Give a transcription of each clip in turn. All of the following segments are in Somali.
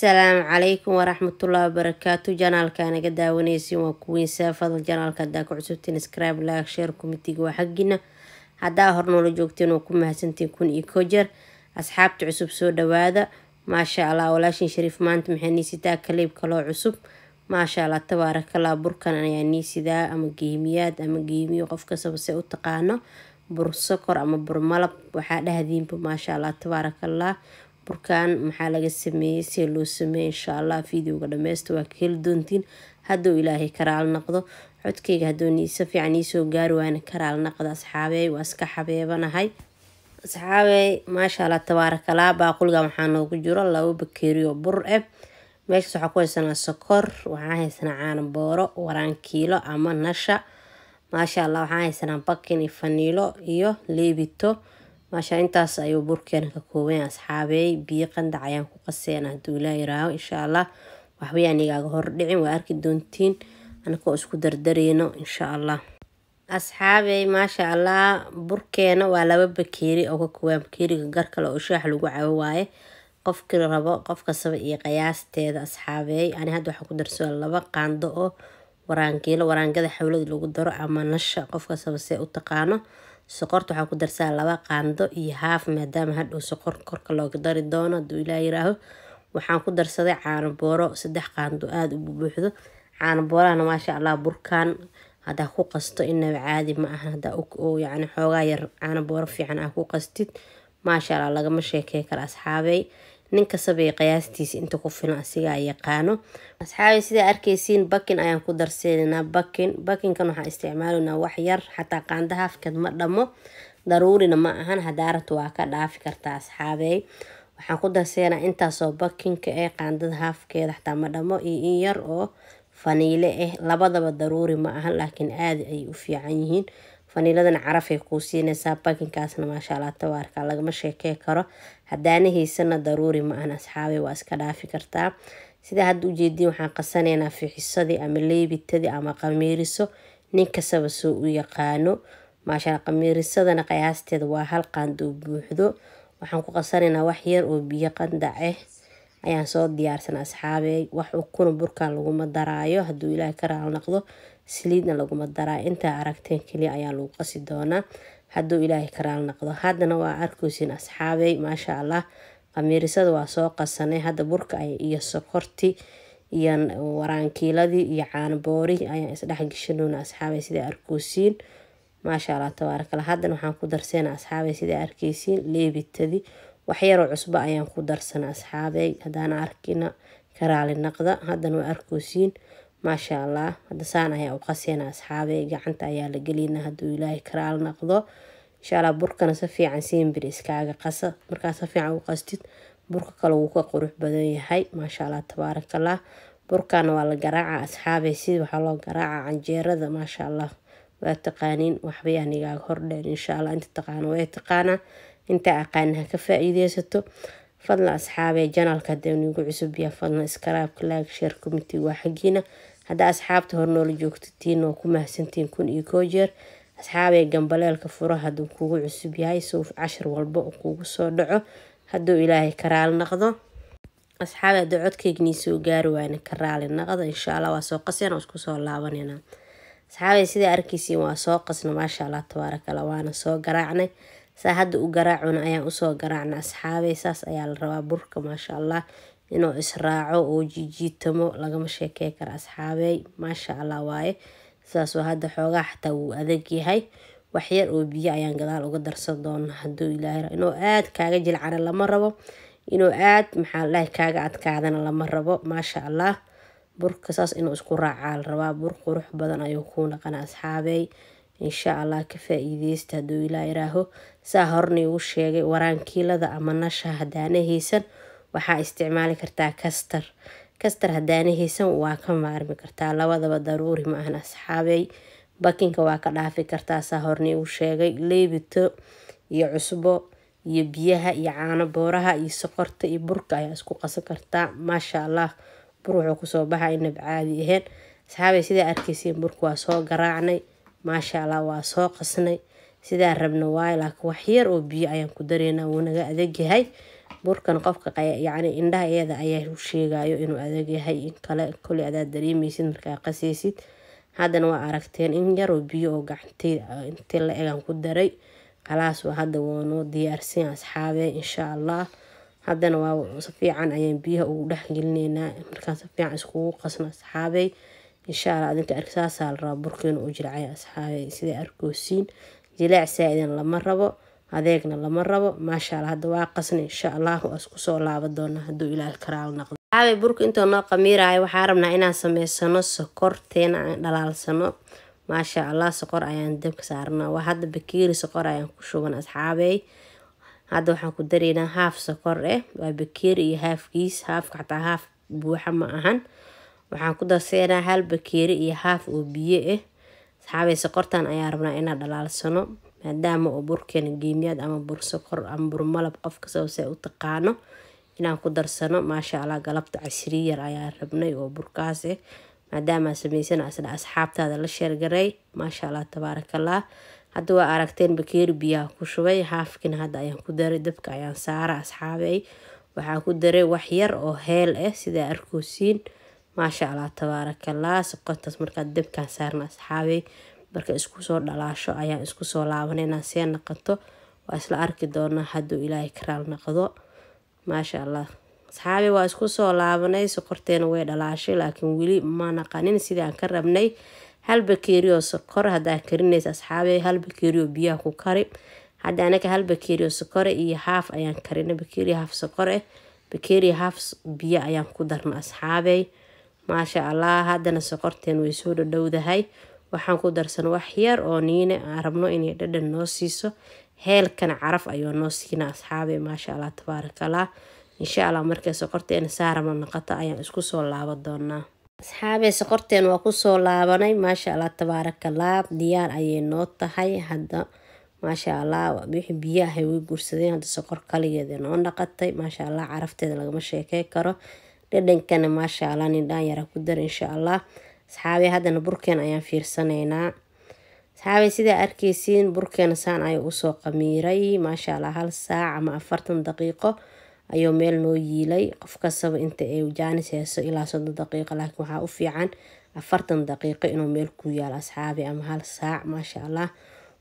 Asalaamu calaykum waraxmatullaahi wabarakaatu. Janaalka naga daawanaysiin waa kuweyn fadal. Janaalka hadaa ku cusubtiin, subscribe, like, share, comment-iga waa xaggiina. Haddaa hor noola joogteen, waa ku mahadsantiin 1001 jeer. Asxaabta cusub, soo dhawaada. Maasha Allah, walaashin Shariif maanta maxay niisitaa? Kaliib kaloo cusub, maasha Allah, tabaarakallah. Burkan ayaa niisidaa ama geemiyaad ama geemiyo, qof kastaba se u taqaano, bur sokor ama bur malab waxaa dhahdiinba. Maasha Allah, tabaarakallah. Burkan maxaa laga sameeyey, see loo sameeyey? Insha Allah videoga dhameysta, waa ka heli doontiin hadduu Ilaahay karaal noqdo. Codkayga hadduu si fiican iisoo gaari waana, karaal noqdo asxaabey, waa iska xabeebanahay asxaabey. Maasha Allah, tabaarakallah. Baaquligan waxaa noogu jiro 2 bakeeri oo bur ah. Meeshaas waxaa ku haysanaa sokor, waxaan haysanaa caano booro, waraankiilo ama nasha, maasha Allah. Waxaan haysanaa bakin iyo faniilo iyo leebito. Maasha, intaas ayuu burkeena ka kooban yahay asxaabey. Biyo qandac ayaan ku qaseena hadduu Ilaa yiraaho. Insha Allah waxbayaan igaaga hordhicin, waa arki doontiin anakoo isku dardareyno insha Allah. Asxaabey, maasha Allah, burkeena waa 2 bakeeri oo ka kooban. Bakeeriga gar kale oo shaax lagu cabo waaye. Qofkii rabo, qof kastaba iyo qiyaasteeda asxaabey. Ani hadda waxaan ku darsadaa 2 qaando oo waraangeelo, waraangada xawlada lagu daro ama nasha, qof kastaba see u taqaano. Sokorta waxaa ku darsaa 2 qaando iyo haaf, maadaama hadhow sokor korka looga dari doono hadduu Ilaa yiraaho. Waxaan ku darsaday caano booro 3 qaando aada u buuxdo. Caano boorahana, maasha Allah, burkan haddaa ku qasto inaba caadi ma aha. Hadaa yacni xoogaa yar caano booro fiican aa ku qastid, maasha Allah, lagama sheekey karo asxaabey. Nin kastabay qiyaastiisa inta ku filan asigaa yaqaano asxaabey. Sidaa arkeysiin, bakin ayaan ku darseynaa. Bakin, bakinkan waxaan isticmaalaynaa wax yar, xataa qaanda haafkeed ma dhamo. Daruurina ma ahan, hadaa rabto waa ka dhaafi kartaa asxaabey. Waxaan ku darseynaa intaasoo bakinka ee qaandada haafkeeda xataa ma dhamo, iyo in yar oo faniile ah. Labadaba daruuri ma ahan, laakiin aada ayay u fiican yihiin. Faniiladana carafay kuu siinaysaa, bakinkaasna, maasha Allah, tabaarka, lagama sheekey karo. Haddaana haysana, daruuri ma ahan asxaabey, waa iska dhaafi kartaa. Sidaa hadda ujeediin, waxaan qasanaynaa fixisadii ama leebitadii ama qamiiriso, nin kastaba soo u yaqaano. Maasha Allah, qamiirisadana qiyaasteeda waa 1 qaando buuxdo. Waxaan ku qasanaynaa wax yar oo biyo qandac ah ayaan soo diyaarsan asxaabey. Wax ukuna burkan laguma daraayo hadduu Ilaahay ka raal noqdo, saliidna laguma daraayo. Intaa aragteen keliya ayaa lagu qasi doonaa hadduu Ilaahay ka raal noqdo. Haddana waa arkeysiin asxaabey, maasha Allah, qamiirisada waa soo qasanay. Hadda burka iyo sokorti iyo waraankiiladii iyo caano boorihii ayaan isdhex geshanoona asxaabey, sidaa arkeysiin. Maasha Allah, tabaarakallah. Haddana waxaan ku darseena asxaabey, sidaa arkeysiin, leebitadii. Waxyaroo cusbo ayaan ku darsana asxaabey, haddaana arkina ka raali naqda. Haddana waa arkeysiin, maasha Allah. Hadda saan ayaa u qaseena asxaabey, gacanta ayaa la gelina hadduu Ilaahay ka raali noqdo insha Allah. Burkana si fiican siimbir iskaaga qasa. Markaa si fiican u qastid, burka kale wuu ka qurux badan yahay, maasha Allah, tabaarakallah. Burkana waa la garaaca asxaabey, sida waxaa loo garaaca canjeerada. Maasha Allah, waa taqaaniin, waxbayaan igaaga hordheen insha Allah. Inta taqaano way taqaanaa, inta aqaanin ha ka faa-iideysato. Fadlan asxaabey, janalka haddii nigu cusub yahay, fadlan subscribe, like, share, comment-iga waa xaggiina. Haddaa asxaabta hor noola joogtatiin, waa ku mahadsantihiin 1001 jeer asxaabey. Gambaleelka furo hadduu kugu cusub yahay, soo cashar walba oo kugu soo dhaco hadduu Ilaahay ka raali noqdo. Asxaabi, haddii codkeygnii soo gaari waayna, ka raali noqdo insha Allah. Waa soo qaseen oo isku soo laabanayna asxaabey. Sidaa arkeysiin, waa soo qasna, maasha Allah, tabaarakallah, waana soo garaacnay. Saa hadda u garaacuna ayaan usoo garaacnay asxaabey. Saas ayaa la rabaa burka, maasha Allah, inuu israaco oo jijiitamo, lagama sheekey karo asxaabey. Maasha Allah waaye. Sidaas oo hadda xoogaa xataa wuu adag yahay. Waxyar oo biyo ayaan gadaal uga darsan doona hadduu Ilaahay. Inuu aada kaaga jilcana lama rabo, inuu aad, maxaa la dhahay, kaaga adkaadana lama rabo. Maasha Allah, burka saas inuu isku raacaa la rabaa. Bur qurux badan ayuu kuu naqana asxaabey insha Allah. Ka faa-iideysta hadduu Ilaa iraaho. Saa horna igu sheegay, waraankiilada ama nasha haddaana haysan, waxaa isticmaali kartaa kastar. Kastar haddaana haysan, waa ka maarmi kartaa. Labadaba daruuri ma ahan asxaabey. Bakinka waa ka dhaafi kartaa, saa horna igu sheegay. Leebito iyo cusbo iyo biyaha iyo caano booraha iyo sokorta iyo burka ayaa isku qasan kartaa. Maasha Allah, bur wuxuu kusoo baxa inab caadi ahayn asxaabey. Sidaa arkeysiin, burka waa soo garaacnay, maasha Allah, waa soo qasnay, sidaa rabna waayo, laakiin wax yar oo biyo ayaan ku dareynaa, wuu naga adag yahay. Burkan qofka yacni indhaha iyada ayaa u sheegayo inuu adag yahay in kale, koley adaa dareemeysid markaa qasaysid. Haddana waa aragteen in yaroo biyo oo gacanteyda intii la egan ku daray. Khalaas, waa hadda waa noo diyaarsan asxaabe insha Allah. Haddana waa si fiican ayaan biyaha ugu dhex gelineynaa. Markaan si fiican iskugu qasno asxaabey insha Allah, adinka ark saasaa la rabaa burka inuu u jilcay asxaabey. Sida arkoosiin jilaac saa-idan lama rabo, adeegna lama rabo. Maasha Allah, hadda waa qasnay insha Allah, waa isku soo laaba doonaa hadduu Ilaahay karaal noqdo. Asxaabey, burka intuu noo qamiiraayo waxaa rabnaa inaan sameysano sokorteena, aan dhalaalsano. Maasha Allah, sokor ayaan dabka saarnaa. Waa hadda bakeeri sokor ayaan ku shuban asxaabey. Hadda waxaan ku dareynaa haaf sokor waa bakeeri iyo haafkiis, haafka xataa haaf buuxa ma ahan. Waxaan ku darseynaa hal bakeeri iyo haaf oo biyo asxaabey. Sokortan ayaa rabnaa inaan dhalaalsano, maadaama oo burkeena geemiyaad ama bur sokor ama bur malab, qof kastaba se u taqaano, inaan ku darsano. Maasha Allah, galabta casriye yar ayaa rabnay oo burkaas maadaama sameysana asna asxaabtaada la sheergaray. Maasha Allah tabaarakallah. Hadda waa aragteen bakeeri biyaha ku shubay, haafkina hadda ayaan ku daray. Dabka ayaan saara asxaabey. Waxaa ku daray wax yar oo heel sidaa arkoosiin. Maasha Allah tabaarakallah. Sokortaas markaa dabkaan saarna asxaabey, marka isku soo dhalaasho ayaan isku soo laabaneynaa. See naqato waa isla arki doonaa hadduu Ilaahay karaal noqdo. Maasha Allah asxaabi, waa isku soo laabanay. Sokorteena way dhalaashay, laakiin weli ma naqanin sidii aan ka rabnay. Hal bakeeri oo sokor haddaa karinaysa asxaabi, hal bakeeri oo biyaha ku kari. Hadda anaga hal bakeeri oo sokor iyo haaf ayaan karinay, bakeeri haaf sokor bakeeri haaf biyo ayaan ku darna asxaabey. Maasha Allah, haddana sokorteen way soo dhadhowdahay. Waxaan ku darsan wax yar oo niine aan rabno inay dhadhan noo siiso, heelkana caraf ayuu noo siina asxaabey. Maasha Allah tabaarakallah. Insha Allah markay sokorteena saarabno noqoto ayaan isku soo laaban doonaa asxaabey. Sokorteen waa kusoo laabanay. Maasha Allah tabaarakallah, diyaar ayay noo tahay hadda. Maasha Allah, wixii biyo ahay way guursadeen, hadda sokor kaligeeda noo dhaqatay. Maasha Allah, carafteeda lagama sheekey karo, dhadhankana maasha Allah, nindhaan yara ku dar insha Allah. Asxaabey, haddana burkeen ayaan fiirsanaynaa asxaabey. Sidaa arkeysiin burkeena saan ayuu usoo qamiiray. Maasha Allah, 1 saac ama 40 daqiiqo ayuu meel noo yiilay. Qof kastaba inta ay jaanis hayso ilaa 30 daqiiqo, laakiin waxaa u fiican 40 daqiiqo inuu meel ku yaalo asxaabi, ama 1 saac. Maasha Allah,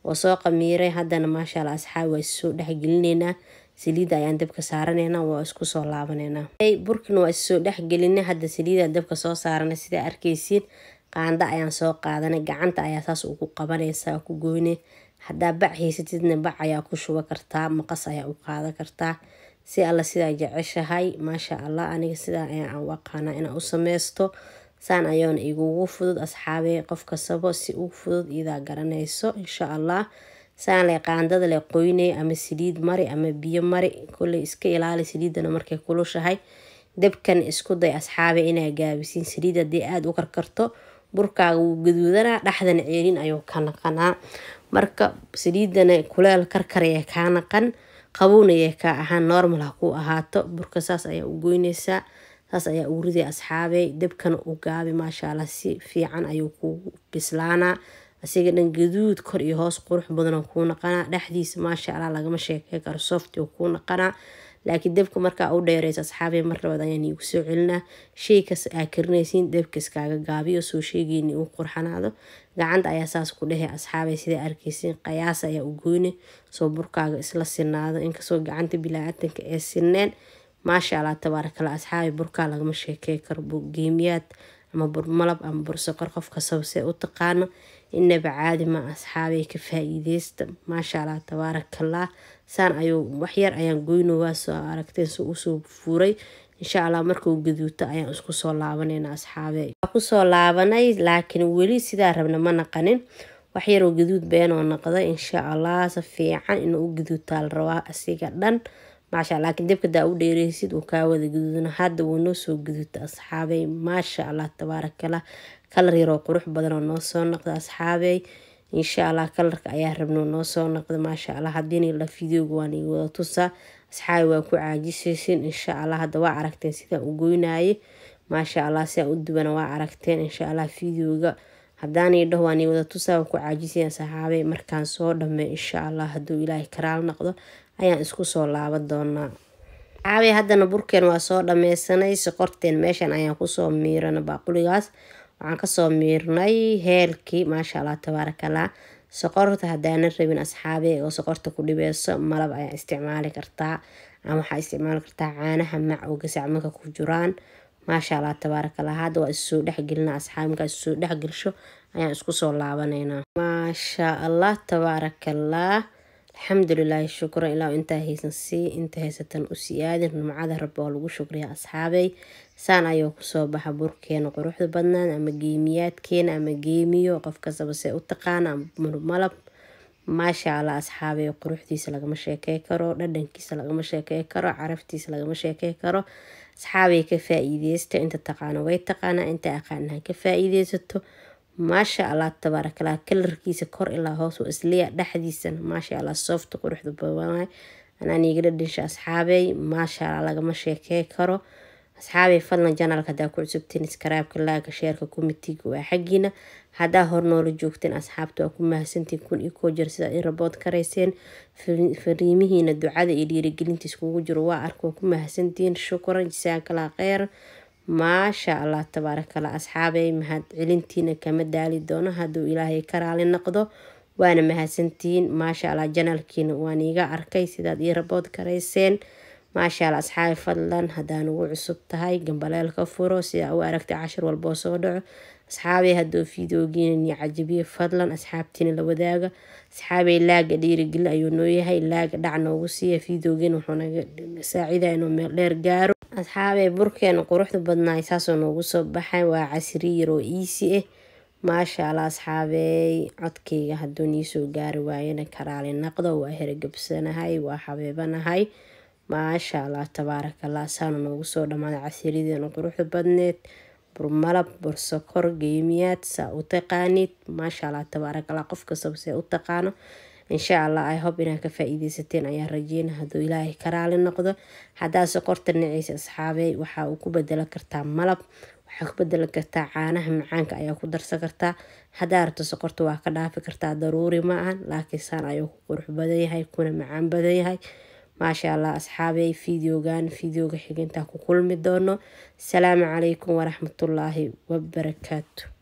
oo soo qamiiray haddana. Maasha Allah asxaabi, waa issoo dhexgelineynaa. Saliidda ayaan dabka saaraneynaa, waa isku soo laabaneynaa. Burkina waa issoo dhexgelinay, hadda saliidda dabka soo saaranay. Sidaa arkeysiin qaando ayaan soo qaadanay, gacanta ayaa saas ugu qabanaysaa ku goyne. Haddaa bac haysatidna bac ayaa ku shuba kartaa, maqas ayaa u qaadan kartaa, si alla sidaa jeceshahay. Maasha Allah, aniga sidaa ayaan u aqaanaa inaan u sameysto, saan ayoona igugu fudud asxaabey. Qof kastaba si u fudud iyadaa garanayso insha Allah. Saan lay qaandada lay qoynay, ama saliid mari ama biyo mari, kolley iska ilaali saliidana markay kulushahay. Dabkan isku day asxaabe inaa gaabisiin. Saliid haddii aada u karkarto burkaaga wuu gaduudanaa, dhexdana ceelin ayuu ka naqanaa. Marka saliidana kuleel karkaraya kaa naqan, qabowna kaa ahaan, normal ha ku ahaato. Burka saas ayaa u goynaysaa, saas ayaa ugu riday asxaabey. Dabkana u gaabi. Maasha Allah, si fiican ayuu kugu bislaanaa asiga dhan, gaduud kor iyo hoos qurux badan kuu naqanaa, dhexdiisa maasha Allah lagama sheekey karo, soft uu kuu naqanaa. Laakiin dabka markaa u dheereysa asxaabey, mar labaad ayaan iigu soo celinaa, shay kas aa karinaysiin dabka iskaaga gaabiyo soo sheegeyni uu qurxanaado. Gacanta ayaa saas ku dhehe asxaabey. Sidaa arkeysiin qayaas ayaa u goyne soo burkaaga isla sinaado, inkastoo gacanta bilaatanka ee sineen. Maasha Allah tabaarakallah asxaabi, burkaa lagama sheekey karo. Geemiyaad ama bur malab ama bur sokor, qof kastaba see u taqaano, inaba caadi ma asxaabey, ka faa-iideysta. Maasha Allah tabaarakallah, saan ayuu waxyar ayaan goynowaa, soo aragteen soo usoo fuuray. Insha Allah markuu gaduuto ayaan isku soo laabanayna asxaabey. Kusoo laabanay, laakiin weli sidaa rabna ma naqanin, waxyaroo gaduud beenoo noqday. Insha Allah si fiican inuu u gaduutaa la rabaa asiga dhan. Maasha, laakiin dabka daa u dheereysid uu kaa wada gaduudana. Hadda wuu noo soo gaduuta asxaabey. Maasha Allah tabaarakallah, kalar yaroo qurux badan oo noo soo noqda asxaabey. Insha Allah kalarka ayaa rabno noo soo noqda. Maasha Allah, haddiina la videoga waan ii wada tusaa asxaabi, waa ku caajisaysin insha Allah. Hadda waa aragteen sidaan u goynaaye. Maasha Allah, sidaan u dubana waa aragteen. Insha Allah videoga haddaan ii dhaho waan ii wada tusaa, waa ku caajisayaan saxaabey. Markaan soo dhammeey insha Allah, hadduu Ilaahay karaal noqdo, ayaan isku soo laaban doonaa. Caabi haddana burkeen waa soo dhameysanay. Sokorteen meeshan ayaan kusoo miirana baaquligaas, waxaan kasoo miirnay heelkii. Maasha allah tabaarakallah. Sokorta hadaanan rabin asxaabe oo sokorta ku dhibeyso, malab ayaa isticmaali kartaa ama waxaa isticmaali kartaa caanaha mac oo gasacmanka ku jiraan. Maasha allah tabaarakallah. Hadda waa issoo dhexgelina asxaabi, markaa issoo dhexgelsho ayaan isku soo laabanaynaa. Maasha allah tabaarakallah, alxamdulilaahi, shukran. Ilaa intaa haysan sii, inta haysatan usii aadin. Nimcada rabbi oo lagu shukriya asxaabey. Saan ayuu kusoo baxa burkeena quruxda badnaan ama geemiyaadkeena ama geemiyo, qof kastaba see u taqaana, ama malab. Maasha allah asxaabey, quruxdiisa lagama sheekey karo, dhadhankiisa lagama sheekey karo, caraftiisa lagama sheekey karo. Asxaabey ka faa-iideysta, inta taqaano way taqaanaa, inta aqaanaha ka faa-iideysato. Maasha allah tabaarakallah. Kalarkiisa kor ilaa hoos waa isliya, dhexdiisana maasha allah soft quruxda badan. Anaa niiga dhadhansha asxaabey, maasha allah lagama sheekey karo. Asxaabey fadlan janalka hadaa ku cusubtiin, iskaraabka, laaga, sheerka, komitiga waa xaggiina. Haddaa hor noola joogteen asxaabta, waa ku mahadsantiin 1001 jeer sidaa i rabood karayseen. Fariimihiina ducada iyo dhiirigelinta iskugu jiro waa arka, waa ku mahadsantiin, shukran, jasaakallaa kheyr. Maasha allah tabaarakallah asxaabey, mahad celintiina kama daali doono hadduu ilaahay ka raali noqdo, waana mahadsantihiin. Maasha allah, janalkiina waan iiga arkay sidaad ii rabood karayseen. Maasha allah asxaabi, fadlan haddaa nagu cusub tahay gambaleelka furo sidaa u aragtay cashir walboo soo dhaco. Asxaabey hadduu fideogiina ni cajabiyo, fadlan asxaabtiina la wadaaga. Asxaabey laaga dhiirigelin ayuu noo yahay, laaga dhac noogu siiya, fideogiina wuxuu naga saacidaa inuu meel dheer gaaro. Asxaabey burkeena quruxda badnaay saasoo noogu soo baxay, waa casriir oo easy ah. Maasha allah asxaabey, codkeyga hadduu niisoo gaari waayana karaali naqdo, waa hergabsanahay, waa xabeebanahay. Maasha allah tabaarakallah, saana noogu soo dhamaaday casirideena quruxda badneed, burmalab, bursokor, geemiyaad saa u taqaanid. Maasha allah tabaarakallah, qof kastaba see u taqaano. Insha allah I hope inaad ka faa-iideysateen ayaa rajeyna hadduu ilaahay ka raali noqdo. Haddaa sokorta naceysa asxaabey, waxaa uu ku bedeli kartaa malab, waxaa ku bedeli kartaa caanaha macaanka ayaa ku darsan kartaa. Haddaa rabto sokorta waa ka dhaafi kartaa, daruuri ma ahan, laakiin saan ayuu ku qurux badan yahay kuna macaan badan yahay. Maasha allah asxaabey, fideogan fideoga xigintaa ku kulmi doono. Asalaamu calaykum waraxmatullaahi wabarakaatu.